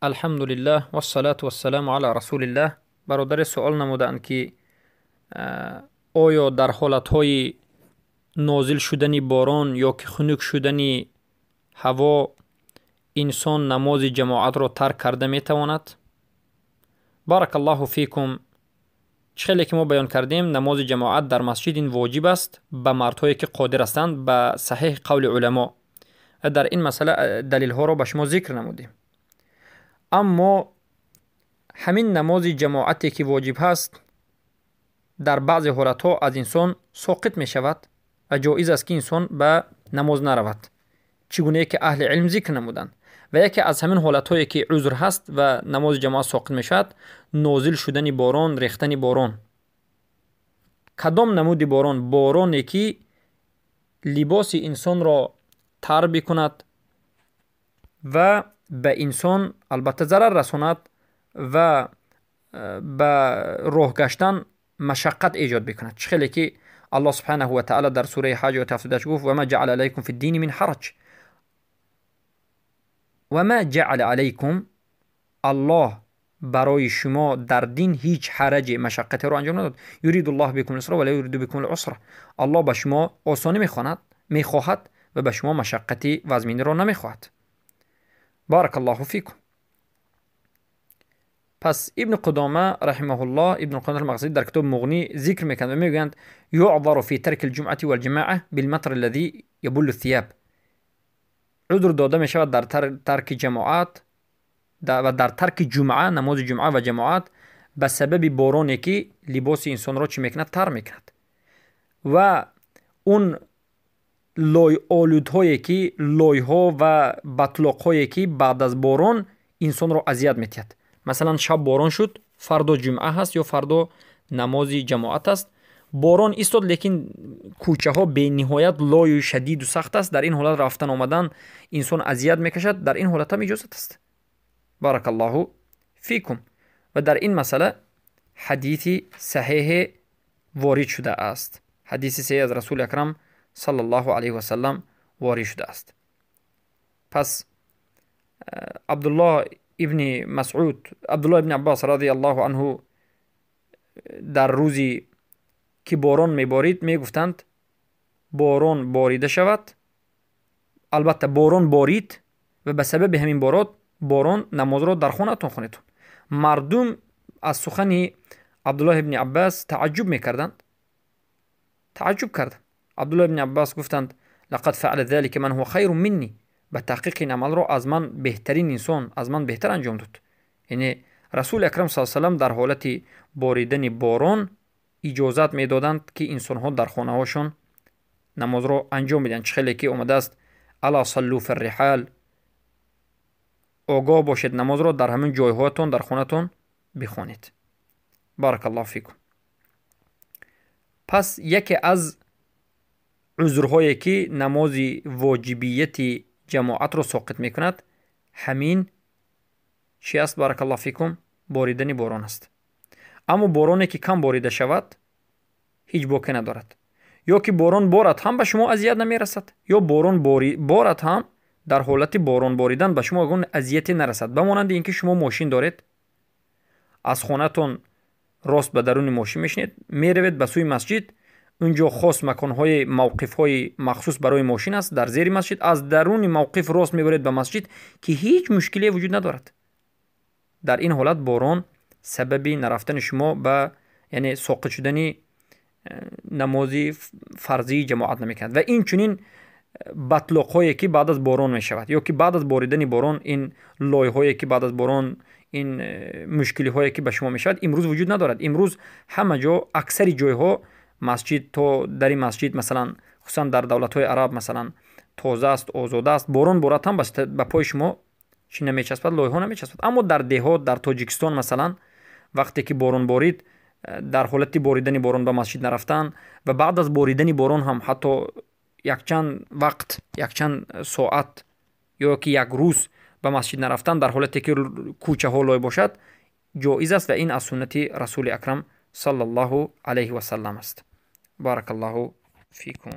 Алҳамдулиллаҳ вассалату вассаламу ала расулиллаҳ. Бародаре суол намуданд, ки оё дар ҳолатҳои нозил шудани борон ё ки хунук шудани ҳаво инсон намози ҷамоатро тарк карда метавонад? Баракаллоҳу фикум. Чӣ хеле ки мо баён кардем, намози ҷамоат дар масҷид ин воҷиб аст ба мардҳое ки қодир ҳастанд, ба саҳеҳи қавли уламо. Дар ин масъала далелҳоро ба шумо зикр намудем. Аммо ҳамин намози ҷамоате ки воҷиб ҳаст, дар баъзе ҳолатҳо аз инсон соқит мешавад ва ҷоиз аст, ки инсон ба намоз наравад, чӣ гунае ки аҳли илм зикр намуданд. Ва яке аз ҳамин ҳолатҳое ки узр ҳаст ва намози ҷамоат соқит мешавад, нозил шудани борон, рехтани борон. Кадом намуди борон? Бороне ки либоси инсонро тар бикунад ва ба инсон албатта зарар расонад ва ба роҳ гаштан машаққат эҷод бикунад. Чӣ хеле ки Аллоҳ субҳанаҳу ва таъала дар сураи Ҳаҷ ояти 78 гуфт: ва ма ҷаъала алайкум фи ддини мин ҳараҷ. Ва ма ҷаъала алайкум, Аллоҳ барои шумо дар дин ҳеҷ ҳараҷе, машаққатеро анҷом надод. Юриду ллоҳ бикум люсра ва ла юриду бикум лусра. Аллоҳ ба шумо осонӣ мехоҳад ва ба шумо машаққати вазминиро намехоҳад. Баракаллоҳу фикум. Пас Ибни Қудома раҳимаҳуллоҳ, Ибни Қудома ал-Мақдисӣ дар китоби Муғнӣ зикр мекунад ва мегӯянд: юъзару фи тарки л-ҷумъати вал-ҷамоа билматр аллази ябуллу сияб. Узр дода мешавад дар тарки ҷамоат ва дар тарки ҷумъа, намози ҷумъа ва ҷамоат ба сабаби бороне ки либоси инсонро чӣ мекунад? Тар мекунад. Ва он лойолудҳое ки, лойҳо ва батлоқҳое ки баъд аз борон инсонро азият метиҳад. Масалан, шаб борон шуд, фардо ҷумъа ҳаст ё фардо намози ҷамоат аст, борон истод, лекин кӯчаҳо бениҳоят лою шадиду сахт аст. Дар ин ҳолат рафтан омадан инсон азият мекашад. Дар ин ҳолат ҳам иҷозат аст. Баракаллоҳу фикум. Ва дар ин масъала ҳадиси саҳеҳе ворид шудааст. Ҳадиси саҳеҳ аз Расули акрам саллаллоҳу алайҳи васаллам ворид шудааст. Пас Абдуллоҳ ибни Масъуд, Абдуллоҳ ибни Аббос радиаллоҳу анҳу дар рӯзи ки борон меборид мегуфтанд: борон борида шавад. Албатта борон борид ва ба сабаби ҳамин борон намозро дар хонаатон хонед. Мардум аз сухани Абдуллоҳ ибни Аббас тааҷҷуб мекарданд. Тааҷҷуб карданд. Абдуллоҳ ибни Аббас гуфтанд: лақад фаъала залика ман ҳува хайрун минни. Ба таҳқиқ ин амалро аз ман беҳтарин инсон, аз ман беҳтар анҷом дод. Яъне Расули акрам саллаллоҳу алайҳи васаллам дар ҳолати боридани борон иҷозат медоданд, ки инсонҳо дар хонаҳошон намозро анҷом бидиҳанд. Чӣ хеле ки омадааст: ала саллу фи риҳал, огоҳ бошед, намозро дар ҳамин ҷойҳоятон, дар хонатон бихонед. Баракаллоҳу фикум. Пас яке аз узрҳое ки намози воҷибияти ҷамоатро соқит мекунад, ҳамин чи аст? Баракаллоҳу фикум, боридани борон аст. Аммо бороне ки кам борида шавад, ҳеҷ боке надорад. Ё ки борон борад ҳам ба шумо азият намерасад, ё борон борад ҳам дар ҳолати борон боридан ба шумо ягон азияте нарасад. Ба монанди ин ки шумо мошин доред, аз хонатон рост ба даруни мошин мешинед, меравед ба сӯи масҷид. Унҷо хос маконҳои, мавқифҳои махсус барои мошин аст дар зери масҷид. Аз даруни мавқиф рост мебаред ба масҷид, ки ҳеҷ мушкиле вуҷуд надорад. Дар ин ҳолат борон сабаби нарафтани шумо ба, яъне соқит шудани намози фарзии ҷамоат намекунад. Ва инчунин батлоқҳое ки баъд аз борон мешавад, ё ки баъд аз боридани борон ин лойҳое ки баъд аз борон, ин мушкилиҳое ки ба шумо мешавад, имрӯз вуҷуд надорад. Имрӯз ҳама ҷо, аксари ҷойҳо масҷид то дари масҷид, масалан, хусусан дар давлатҳои араб, масалан, тоза аст, озода аст. Борон борад ҳам ба пои шумо чӣ намечаспад, лойҳо намечаспад. Аммо дар деҳот, дар Тоҷикистон, масалан, вақте ки борон борид, дар ҳолати боридани борон ба масҷид нарафтан ва баъд аз боридани борон ҳам ҳатто якчанд вақт, якчанд соат ё ки як рӯз ба масҷид нарафтан дар ҳолате ки кӯчаҳо лой бошад, ҷоиз аст ва ин аз суннати Расули акрам саллаллоҳу алайҳи васаллам аст. Баракаллоҳу фикум.